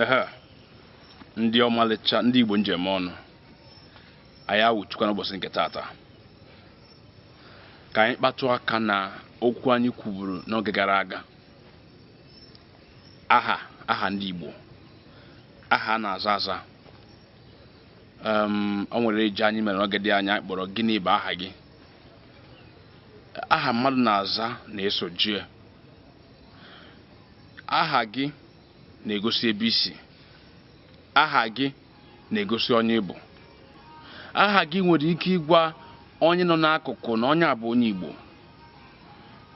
Ehe, ndị ọmalịcha ndị Igbo njem ọnụ anyị awụchukwa n'ụbọchị nke taata ka anyị kpatụ aka na okwu anyị kwuburu n'oge gara aga. Aha aha ndị Igbo, aha a na-aza aza. O nwere eji anyị mere n'oge dị anya kpọrọ gịnị bụ aha gị. Aha mmadụ na-aza na-eso jie. Aha gị na-egosi ebe i si. Aha gị na-egosi onye ị bụ. Aha gị nwere ike ịgwa onye nọ n'akụkụ na onye a bụ onye Igbo.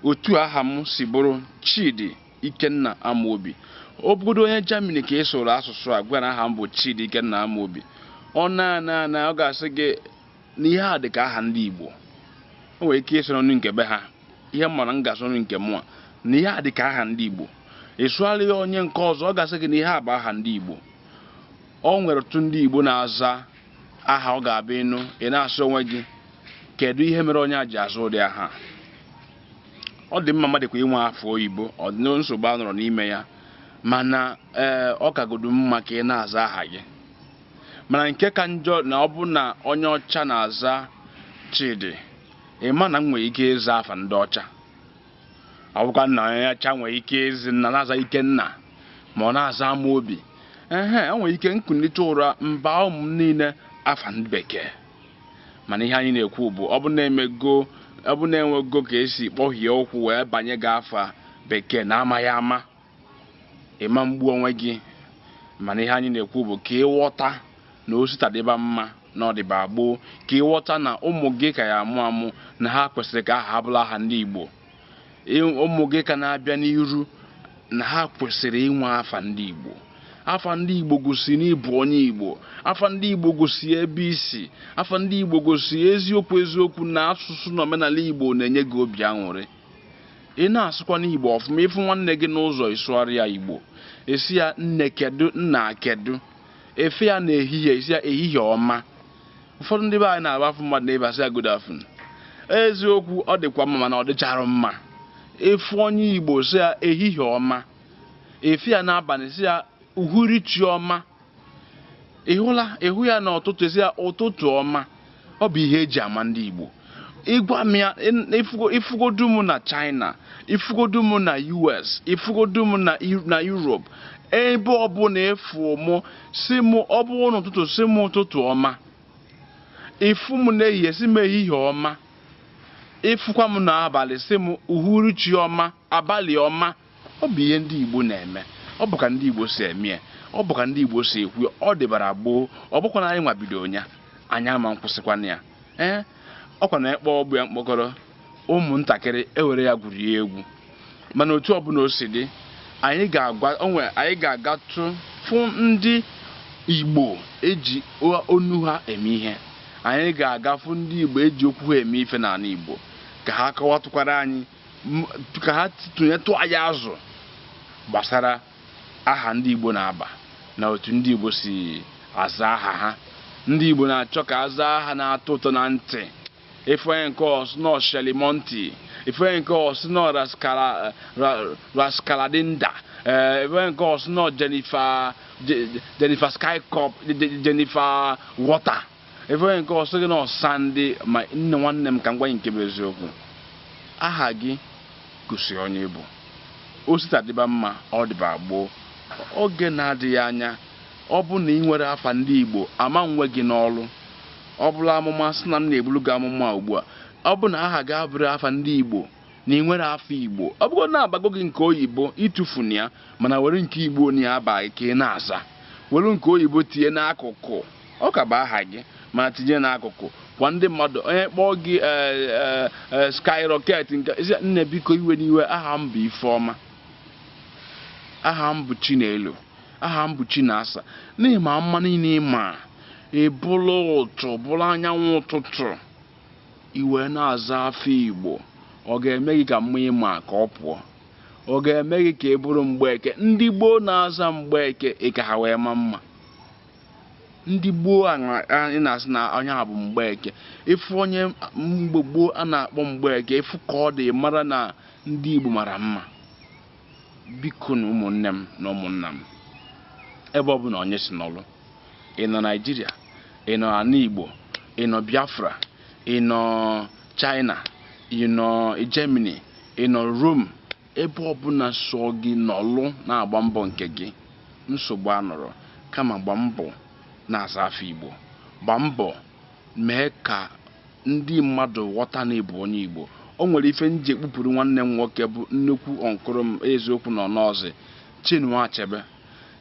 Otu aha m si bụrụ Chidi Ikenna Amobi, ọ bụgodo onye Germany ka ị sụrụ asụsụ a gwa na aha m bụ Chidi Ikenna Amobi, ọ na na ọ ga-asị gị na ihe a dị ka aha ndị Igbo. O nwere ike ịsụ n'ọnụ nke be ha, ihe m mara m ga-asụ n'ọnụ nke mụa na ihe a dị ka aha ndị Igbo. Ị sụgharị ya onye nke ọzọ, ọ ga-asị gị na ihe a bụ aha ndị Igbo. O nwere ọtụtụ ndị Igbo na-aza aha ọ ga-abụ ịnụ ị na-asị onwe gị kedu ihe mere onye a ji aza ụdị aha. Ọ dị mma mmadụ kwa inwe afọ oyibo, ọ dị nsogbu a nọrọ n'ime ya, mana ee ọ kagodu mma ka ị na-aza aha gị. Mana nke ka njọ na ọ bụ na onye ọcha na-aza Chidi, ị ma na m nwere ike ịza afa ndị ọcha. Ọ bụkwa na onye ọcha nwere ike ịzị nna na-aza Ikenna ma ọ na-aza Amobi. Ehe, o nwere ike nkunite ụra mba ụmụ m niile afa ndị bekee. Mana ihe anyị na-ekwu bụ ọ bụ na-emego, ọ bụ na-enwego ka esi kpọhie ụkwụ wee banye gị afa bekee na amaghị ama, ịma mgbu onwe gị. Mana ihe anyị na-ekwu bụ ka ịghọta na osita dịba mma na ọdịba gboo, ka ịghọta na ụmụ gị ka ya amụ amụ na ha kwesịrị ka aha bụrụ aha ndị Igbo. Ụmụ gị ka na-abịa n'iru na ha kwesịrị inwe afa ndị Igbo. Afa ndị Igbo gosi na ịbụ onye Igbo. Afa ndị Igbo gosi ebe isi. Afa ndị Igbo gosi eziokwu eziokwu na asụsụ na omenala Igbo na-enye gị obi aṅụrị. Ị na-asụkwa n'Igbo ọfụma, ịfụ nwanne gị n'ụzọ ịsụgharị ya Igbo, esi ya nne kedu, nna kedu, efe ya n'ehihie esi ya ehihie ọma. Ụfọdụ ndị be anyị na-agba afụ mmadụ n'ebe asị ya good afternoon. Eziokwu ọ dịkwa mma mana ọ dịchara mma. Ịfụ onye Igbo sị ya ehihie ọma, efe ya n'abalị sị ya uhuruchi ọma. Ị hụla, ịhụ ya n'ụtụtụ sị ya ụtụtụ ọma. Ọ bụ ihe eji ama ndị Igbo. Ịgwa m ya, ịfụgodu m na China, ịfụgodu m na US, ịfụgodu m na Europe, ebe ọbụla ịfụ mụ si mụ ọ bụrụ n'ụtụtụ si m ụtụtụ ọma, ịfụ m n'ehihie si m ehihie ọma, ịfụkwa m n'abalị si m uhuruchi ọma, abalị ọma. Ọ bụ ihe ndị Igbo na-eme, ọ bụ ka ndị Igbo si eme ya, ọ bụ ka ndị Igbo si ekwu ya. Ọ dịbara gboo, ọ bụkwa na anyị nwabido ya, anyị ama nkwụsịkwana ya. Ee, ọkwa na ịkpọ ọgbụ ya mkpọkọrọ, ụmụntakịrị ewere ya gwurie egwu. Mana otu ọbụla o si dị, anyị ga-agwa onwe anyị ga-agatụ fụ ndị Igbo eji onu ha eme ihe. Anyị ga-aga fụ ndị Igbo eji okwu ha eme ife n'ala Igbo ka ha kọwatụkwara anyị, ka ha tụnyetụ anyị azụ gbasara aha ndị Igbo na-aba na otu ndị Igbo si aza aha ha. Ndị Igbo na-achọ ka aza aha na-atọ ụtọ na ntị. Ife onye nke ọsụ nọ Shirley Monty, ife onye nke ọsụ nọ Raskaladinda, ife onye nke ọsụ nọ Jennifer Skycop, Jennifer Water, ife onye nke ọsụ gị nọ Sandy. Ma nne nwanne m, ka m gwa gị nke bụ eziokwu, aha gị gosi onye bụ. Osita dịba mma, ọ dịba gboo. Oge na-adịghị anya, ọ bụ na ị nwere afa ndị Igbo, ama nwe gị n'ọlụ. Ọ bụrụ amụma sị na m na-eburu gị amụma ugbu a, ọ bụ na aha gị abụrụ afa ndị Igbo na ị nwere afa Igbo, ọ bụrụ na abago gị nke oyibo ịtụfu na ya, mana were nke Igbo na ya aba ka ị na-aza, were nke oyibo tinye n'akụkụ, ọ ka bụ aha gị mana tinye n'akụkụ. Gwa ndị mmadụ, onye kpọọ gị skyrocket nke nne biko iwe n'iwe, aha m bụ Ifeọma, aha m bụ Chinelo, aha m bụ Chinasa. N'ihi ma mma niile ịma, ị bụrụ ụtụ bụrụ anyanwụ ụtụtụ, i wee na-aza afọ Igbo, ọ ga-eme gị ka mma ịma ka ọ pụọ, ọ ga-eme gị ka ị bụrụ Mgbeke. Ndị gboo na-aza Mgbeke, ị ka ha wee ma mma. Ndị gboo anyị na-asị na onye a bụ Mgbeke. Ịfụ onye mgbe gboo a na-akpọ Mgbeke, ịfụ ka ọ dị mara na ndị Igbo mara mma. Biko na ụmụnne m na ụmụnna m, Ebe ọbụla onye si nọlụ, ị nọ Naijiria, ị nọ ala Igbo, ị nọ Biafra, ị nọ China, ị nọ Germany, ị nọ Rome, ebe ọbụla sọ gị nọlụ na-agba mbọ nke gị, nsogbu anọrọ. Kama gba mbọ na-aza afa Igbo, gba mbọ mee ka ndị mmadụ ghọta na ịbụ onye Igbo. O nwere ife m ji ekpupụrụ nwanne m nwoke bụ nnukwu ọnkụrụ m, eziokwu na ọnọzi Chinua Achebe.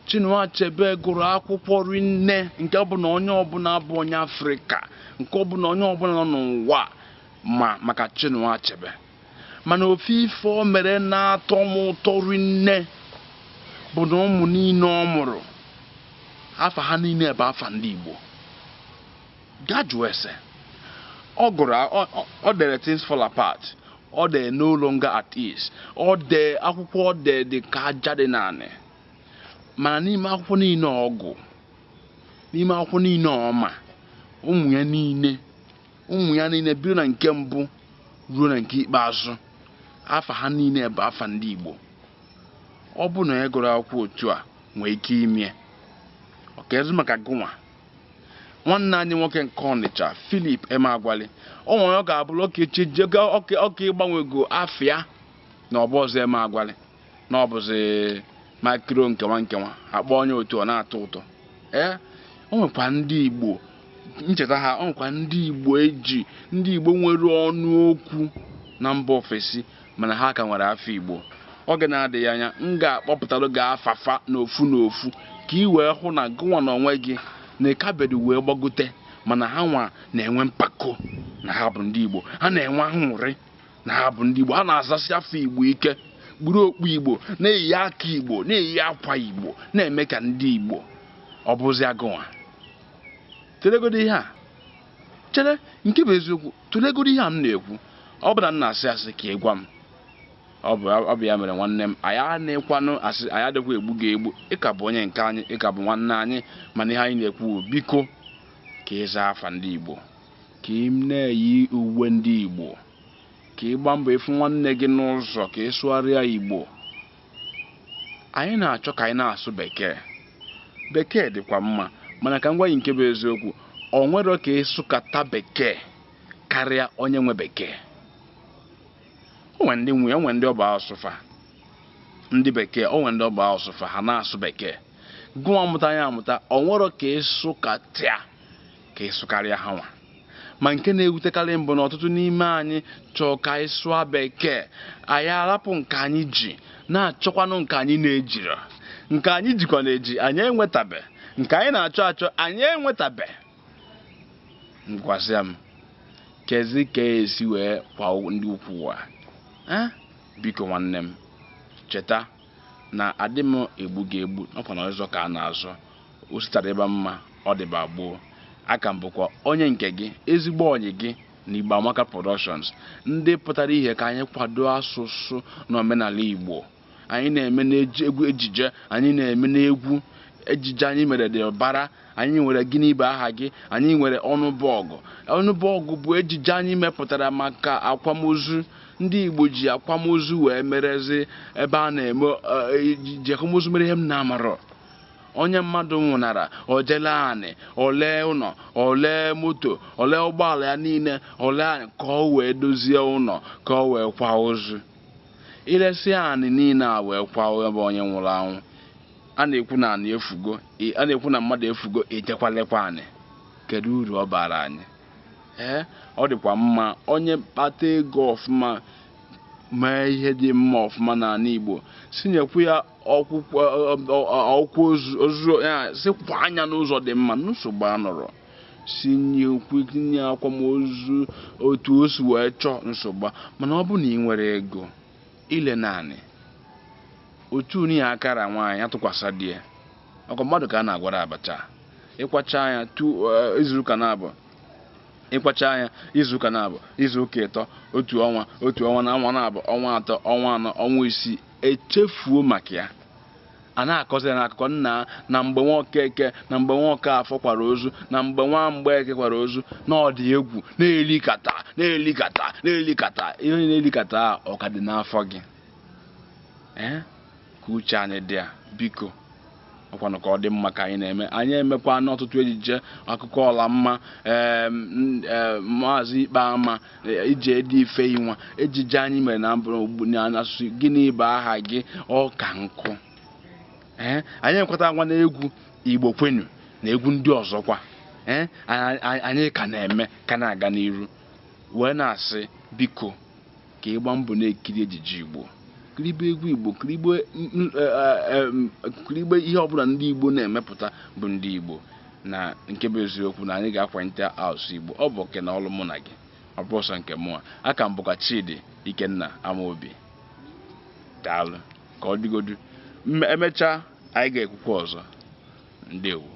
Chinua Achebe gụrụ akwụkwọ rinne, nke bụ na onye ọbụla bụ onye Afrịka, nke ọ bụ na onye ọbụla nọ n'ụwa ma maka Chinua Achebe. Mana ofu ife o mere na-atọ m ụtọ rinne bụ na ụmụ niile ọ mụrụ, afa ha niile bụ afa ndị Igbo. Gaa jụọ ese. Ọ gụrụ, ọ dere Things Fall Apart, ọ dere No Longer at Ease, ọ dee akwụkwọ, ọ dee dị ka aja dị naanị. Mana n'ime akwụkwọ niile ọ gụ, n'ime akwụkwọ niile ọ ma, ụmụ ya niile bido na nke mbụ ruo na nke ikpeazụ, afa ha niile bụ afa ndị Igbo. Ọ bụ na onye gụrụ akwụkwọ otu a nwee ike ime ọkaezi maka gụnwa. Nwanne anyị nwoke nke Ọnịcha, Philip Emeagwali, o nwere ọ ga-abụrụ oke ọka ịgbanwego afịa na ọbụ ọzọ Emeagwali na ọ bụzi makiro nkewa nkewa akpọ onye otu ọ na-atọ ụtọ. Ee, o nwekwa ndị Igbo ncheta ha, o nwekwa ndị Igbo eji ndị Igbo nwere ọnụ okwu na mba ofesi, mana ha ka nwere afọ Igbo. Oge na-adịghị anya, m ga-akpọpụtalụ gị afafa n'ofu n'ofu ka ị wee hụ na gụnwa na onwe gị na ịkabedu wee gbagote, mana ha nwa na-enwe mpako na ha bụ ndị Igbo, ha na-enwe aṅụrị na ha bụ ndị Igbo, ha na-azasị afọ Igbo ike, kpuru okpu Igbo, na-eyi aka Igbo, na-eyi akwa Igbo, na-eme ka ndị Igbo. Ọ bụzi agụnwa, tụlegodo ihe a. Chere, nke bụ eziokwu, tụlegodo ihe a m na-ekwu. Ọ bụ na m na-asị asị ka ị gwa m. Ọ bụ ya mere, nwanne m, anyị ana-ekwanụ asị, anyị adịkwa egbu gị egbu. Ịka bụ onye nke anyị, ịka bụ nwanne anyị. Mana ihe anyị na-ekwu bụ, biko, ka ị zaa afa ndị Igbo, ka ị na-eyi uwe ndị Igbo, ka ị gbaa mbọ ịfụ nwanne gị n'ụzọ ka ị sụgharịa Igbo. Anyị na-achọ ka anyị na-asụ Bekee. Bekee dịkwa mma, mana ka m gwa gị nke bụ eziokwu, ọ nwere ka ịsụkata Bekee karịa onye nwe Bekee. O nwere ndị nwe, o nwere ndị ọ bụ asụfa ndị Bekee, o nwere ndị ọ bụ asụfa ha na-asụ Bekee. Gụnwa mụta ya amụta, ọ nwere ka ịsụkatịa ka ịsụkarịa ha nwa. Ma nke na-ewutekarị mbụ na ọtụtụ n'ime anyị chọọ ka anyị sụọ Bekee, anyị arapụ nke anyị ji, na-achọkwanụ nke anyị na-ejiri. Nke anyị jikwa na-eji, anyị enwetabe. Nke anyị na-achọ achọ, anyị enwetabe. Ngwazịa m kezi ka esi wee kwa ndị ukwu ụwa. Biko nwanne m, cheta na adị m egbu gị egbu n'ọkwa na ọzọ ka a na-azọ ositara ịba mma. Ọ dịba gboo. Aka m bụkwa onye nke gị, ezigbo onye gị na Igbo Amaka Productions, ndị pụtara ihe ka anyị kwado asụsụ na omenala Igbo. Anyị na-eme n'egwu ejije, anyị na-eme n'egwu ejije anyị mere dị ụbara. Anyị nwere Gịnị Bụ Aha Gị, anyị nwere Ọnụbọgụ. Ọnụbọgụ bụ ejije anyị mepụtara maka akwamozu. Ndị Igbo ji akwamozu wee merezi ebe a na-eme ji akwamozu mere ihe m na-amarọ. Onye mmadụ nwụnara, o jele anị, ole ụlọ, ole moto, ole ụgbọala ya niile, ole anị ka ọ wee dozie ụlọ, ka ọ wee kwa ozu. Ilesi anị niile a wee kwa ebe onye nwụrụ anwụ. A na-ekwu na anị efugo, a na-ekwu na mmadụ efugo, ejekwalekwa anị. Kedu uru ọ bara anyị? Ee, ọ dịkwa mma onye kpata ego ọfụma, mee ihe dị mma ọfụma n'ala Igbo, sinyekwu ya ọkwụkwọ akwụkwọ ozu ozu ya, sikwa anya n'ụzọ dị mma. Nsogbu anọrọ, sinyekwu tinye akwamozu otu o si wee chọọ, nsogbu. Mana ọ bụ na ị nwere ego ile naanị otu ya akara nwaanyị atụkwasị di ya, ọkwa mmadụ ka a na-agwara abacha. Ịkwacha ya tu izuụka na-abụ, ịkwacha ya izuụka na-abụ, izuụka ịtọ, otu ọnwa, otu ọnwa na ọnwa na-abụ, ọnwa 3, ọnwa 4, ọnwa 6, echefuo maka ya. A na-akọzi ya n'akụkọ nna na mgbe nwa Okeke, na mgbe nwa Okafọ kwara ozu, na mgbe nwa Mgbeke kwara ozu, na ọ dị egwu na-elikata na-elikata na-elikata ihe na-elikata. Ọ ka dị n'afọ gị. Ee, ka uche anyị dị ya, biko. Ọkwanụ ka ọ dị mma ka anyị na-eme. Anyị emekwa n'ọtụtụ ejije akụkọ ọla mma, Maazị Ikpeama, ije dị ife inwa ejije anyị mere na mbụ n'asụsụ. Gịnị bụ aha gị? Ọ ka nkụ. Ee, anyị ekweta ngwa na egwu Igbo kwenu na egwu ndị ọzọkwa. Ee, anyị ka na-eme, ka na-aga n'iru, wee na-asị biko ka ịgba mbọ na-ekiri ejije Igbo, kiribe egwu Igbo, kiribe ihe ọbụla ndị Igbo na-emepụta bụ ndị Igbo. Na nke bụ eziokwu na anyị ga-akwalite asụsụ Igbo. Ọ bụ oke na ọlụ mụ na gị, ọ bụ ọsọ nke mụa aka m bụkwa Chidi Ikenna Amaobi. Daalụ, ka ọ dịgodu. Emechaa anyị ga-ekwukwa ọzọ. Ndewo.